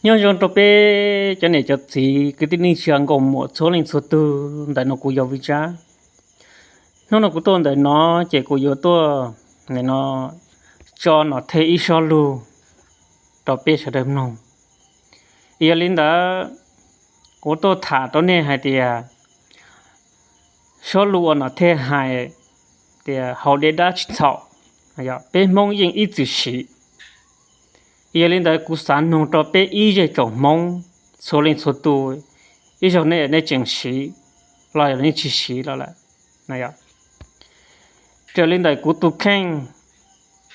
Nyob zoo rau peb cov niam cov txiv kwv tij neej tsa nkauj muam txhua leej txhua tug, ntawm no kuv yog Vij Tsab. Hnub no kuv tuaj ntawm no ces kuv yuav tuaj nim no tso Nom Thej ib sob lug rau peb sawv daws mloog. Yog li ntawd, kuv tuaj tham rau nej hais tias sob lug uas Nom Thej hais tias haus dej dab tsis txhaum, peb Hmoob yeej ib txwm siv. Yog li ntawd kuv xav noog rau peb ib zej tsoom Hmoob txhua leej txhua tus, ib zaug nej nej tseem siv los yog nej tsis siv los lawm. Raws li ntawm kuv tus kheej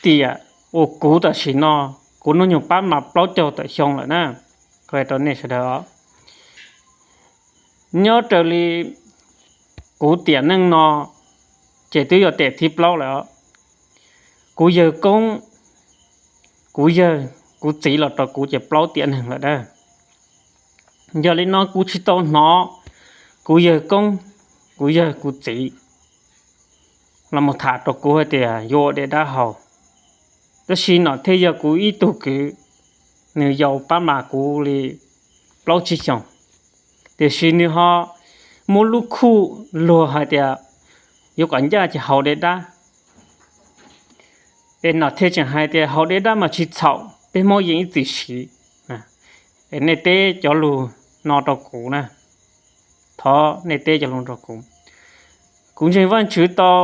tiam uas kuv tam sim no, kuv hnub nyoog pab mas plaub caug tawm xyoo lawm na, kuv hais rau nej sawv daws os. Nyob raws li kuv tiam neej no ces twb yog tiam thib plaub lawm os. Kuv yawg koob, kuv yawg, kuv txiv los rau kuv ces plaub tiam neeg lawm na. Yog li no kuv tsis tau hnov kuv yawg koob, kuv yawg kuv txiv los mus tham rau kuv hais tias yuav ua dej dab haus. Tab sis Nom Thej yog kuv ib tug kwv, nws yau pab mas kuv li plaub tsib xyoos, tiam sis nws ho muab lub khuj luag hais tias yuav kom ncaj ces haus dej dab. Es Nom Thej tseem hais tias haus dej dab mas tsis txhaum, peb Hmoob yeej ib txwm siv. Es nej teb cov lus no rau kuv na, thov nej teb cov lus rau kuv. Kuv ntseeg Vajtswv tau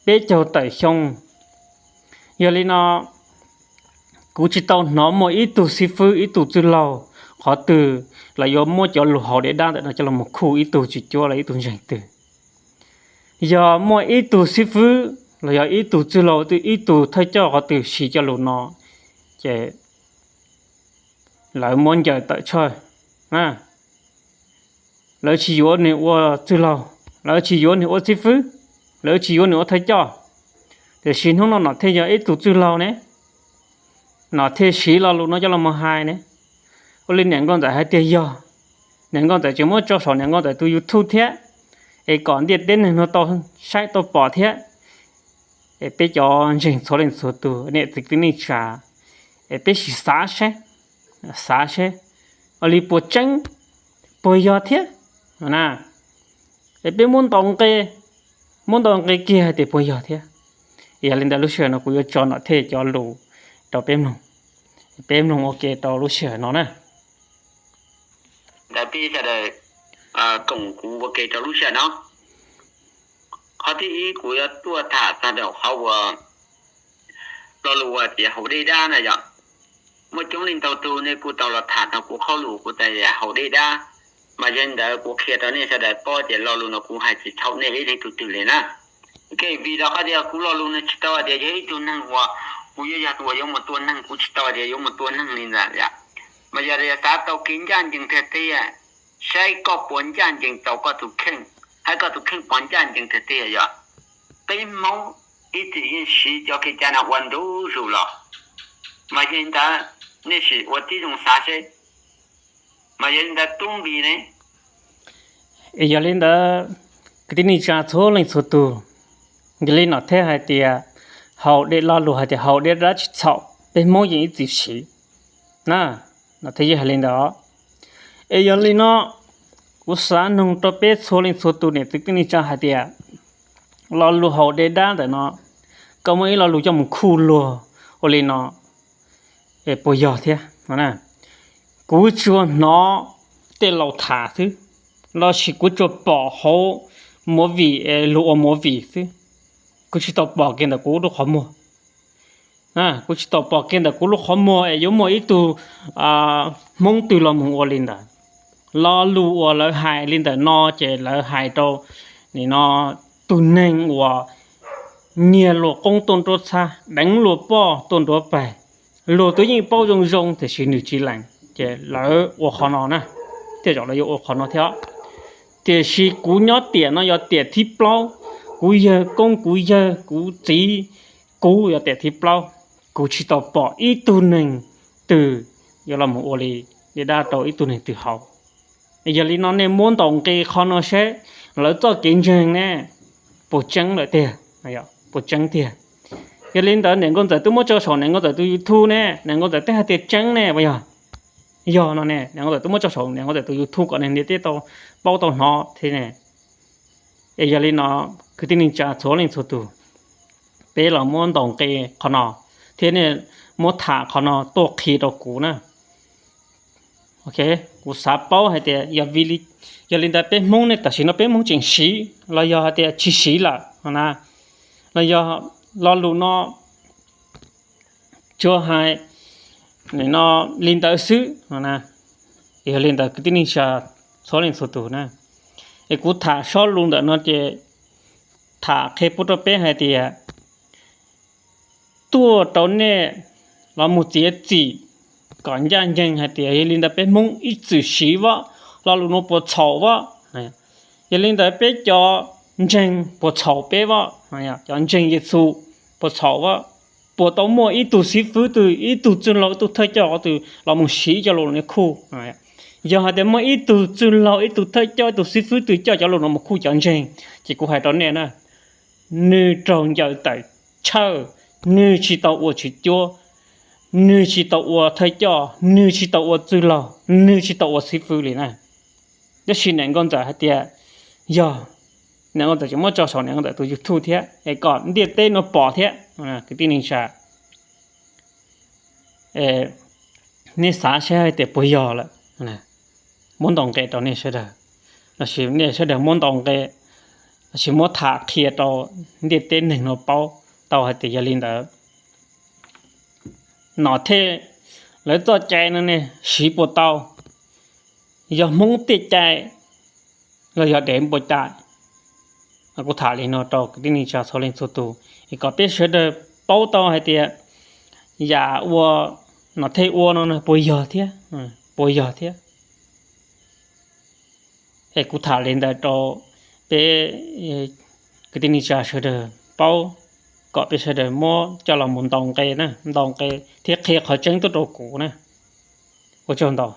peb caug tawm xyoo, yog li no kuv tsis tau hnov muaj ib tug xib fwb ib tug txwj laug qhov twg los yuav muab cov lus haus dej dab ntawm no coj los mus khuj ib tug tsis cuab los ib tug ntseeg twg. Yog muaj ib tug xib fwb los yog ib tug txwj laug twb ib tug thawj coj qhov twg siv cov lus no, ces lawv muab ncaws tawm tshuaj. Lawv tsis yuav nws ua txwj laug, lawv tsis yuav nws ua xib fwb, lawv tsis yuav nws ua thawj coj. Tiam sis hnub no Nom Thej yog ib tug txwj laug ne, Nom Thej siv lo lus no coj los mus hais ne. Ua li niam nkauj ntxawm hais tias yog, niam nkauj ntxawm tseem muab tso saum niam nkauj ntxawm tus YouTube thiab, es kom ntiaj teb neeg no tau saib tau pom thiab. Es peb cov ntseeg txhua leej txhua tus, niam txiv kwv tij neej tsa, es peb sim xav seb, xav seb ua li puas tseeb, puas yog thiab na. Es peb muab ntaus nqe, muab ntaus nqe kiag hais tias puas yog thiab. Yog li ntawd lub sij hawm no kuv yuav tso Nom Thej cov lus rau peb mloog, peb mloog ua ke rau lub sij hawm no na. Ntawd peb sawv daws koom kuv ua ke rau lub sij hawm no. Qhov thib ib kuv yuav tuaj tham txog rau qhov uas lo lus uas tias haus dej dab na yom. Muaj coob leej ntau tug nej kuj tau los tham txog kuv qhov lus kuv tias haus dej dab, mas yog li ntawd kuv qhia rau nej sawv daws paub tias lo lus no kuv hais tsis txhaum nej ib leej tug twg li na. Kev vim rau qhov tias kuv lo lus no tsis tau hais tias yog ib tug neeg uas kuv yuav yog tus uas yuav mus tua neeg, kuv tsis tau hais tias yuav mus tua neeg li ntawd yom. Mas yog tias xav tau kev ncaj ncees tiag tiag, saib koj puas ncaj ncees tau koj tus kheej, hais koj tus kheej puas ncaj ncees tiag tiag yom. Peb Hmoob ib txwm yeej siv cov kev cai no ua ntu zus los, mas yog li ntawd nej sim ua tib zoo xav seb. Mas yog li ntawd Tub Npis ne, yog li ntawd kwv tij neej tsa txhua leej txhua tus, yog li Nom Thej hais tias haus dej, lo lus hais tias haus dej dab tsis txhaum, peb Hmoob yeej ib txwm siv na. Nom Thej yeej hais li ntawd. Es yog li no kuv xav noog rau peb txhua leej txhua tus niam txiv kwv tij neej tsa hais tias lo lus haus dej dab ntawm no, koj muaj ib lo lus coj mus khuj luag ua li no, es puas yog thiab? Kuv tsuas hnov tej laus tham xwb, lossis kuv tsuas pom hauv movie es luag ua movie xwb. Kuv tsis tau pom kiag ntawm kuv lub qhov muag. Kuv tsis tau pom kiag ntawm kuv lub qhov muag es yuav muaj ib tug Hmoob twg los mus ua li ntawd. Lo lus uas lawv hais li ntawm no ces lawv hais rau nim no tus neeg uas nyiag luag qoob tuaj nruab txhab, deev luag poj tuaj nruab peg. Luag twb yeej paub zoo zoo tiam sis nws tsis lees ces lawv ua qhov no na, thiaj zaum lawv yuav ua qhov no thiab. Tiam sis kuv nyob tiam no yog tiam thib plaub, kuv yawg koob, kuv yawg, kuv txiv, kuv yog tiam thib plaub, kuv tsis tau pom ib tug neeg twg yuav los mus ua li dej dab rau ib tug neeg twg haus. Yog li no nej muab ntaus nqi qhov no seb lawv txoj kev ntseeg ne puas tseeb lawm tiag, puas tseeb tiag. Yog li ntawd niam nkauj ntxawm twb muab tso saum niam nkauj ntxawm tus YouTube ne, niam nkauj ntxawm twb hais tias tseeb ne puas yog? Yog no ne, Niam Nkauj Ntxawm twb muab tso saum Niam Nkauj Ntxawm tus YouTube kom neeg ntiaj teb tau paub tau hnov thiab ne. Es yog li no, kwv tij neej tsa txhua leej txhua tus, peb los muab ntaus nqe qhov no, thiab nej muab tham qhov no tuaj qhia rau kuv na. Kuv xav paub hais tias yog li ntawd peb Hmoob ne, tam sim no peb Hmoob tseem siv los yog hais tias tsis siv lawm no na, los yog lo lus no tsuas hais no li ntawd xwb no na. Yog li ntawd kwv tij neej tsa txhua leej txhua tus na, es kuv tham sob lus ntawm no ces tham qhia pub rau peb hais tias tuaj rau nej los mus txiav txim kom ncaj ncees hais tias yog li ntawd peb Hmoob ib txwm siv voj, lo lus no puas txhaum voj. Yog li ntawd peb cov ntseeg puas txhaum peb voj, cov ntseeg Yexus puas txhaum voj, puas tau muaj ib tug xib fwb twg, ib tug txwj laug, ib tug thawj coj qhov twg los mus siv cov lus no khuj. Yog hais tias muaj ib tug txwj laug, ib tug thawj coj, ib tug xib fwb twg coj cov lus no mus khuj cov ntseeg, ces kuv hais rau nej na, nws raug ncaws tawm tshawj, nws tsis tau ua tswv cuab, nws tsis tau ua thawj coj, nws tsis tau ua txwj laug, nws tsis tau ua xib fwb li na. Tab sis Niam Nkauj Ntxawm hais tias yog, Niam Nkauj Ntxawm tseem muab tso saum Niam Nkauj Ntxawm tus YouTube thiab es kom ntiaj teb no pom thiab. Kwv tij neej tsa, nej xav saib hais tias puas yog lawm, muab ntaus nqe rau nej sawv daws, los sis nej sawv daws muab ntaus nqe, los sis muab tham qhia rau ntiaj teb neeg no paub tau hais tias yog li ntawd, nom thej lawv txoj cai no ne siv puas tau, yog Hmoob tiaj cai los yog dev npua cai. Kuv tham li no rau kwv tij neej tsa txhua leej txhua tus es kom peb sawv daws paub tau hais tias yam uas nom thej ua no puas yog thiab, puas yog thiab. Es kuv tham li ntawd rau peb kwv tij neej tsa sawv daws paub, kom peb sawv daws muab coj los mus ntaus nqe na, ntaus nqe thiab qhia qhov tseeb tuaj rau kuv na. Ua tsaug ntau.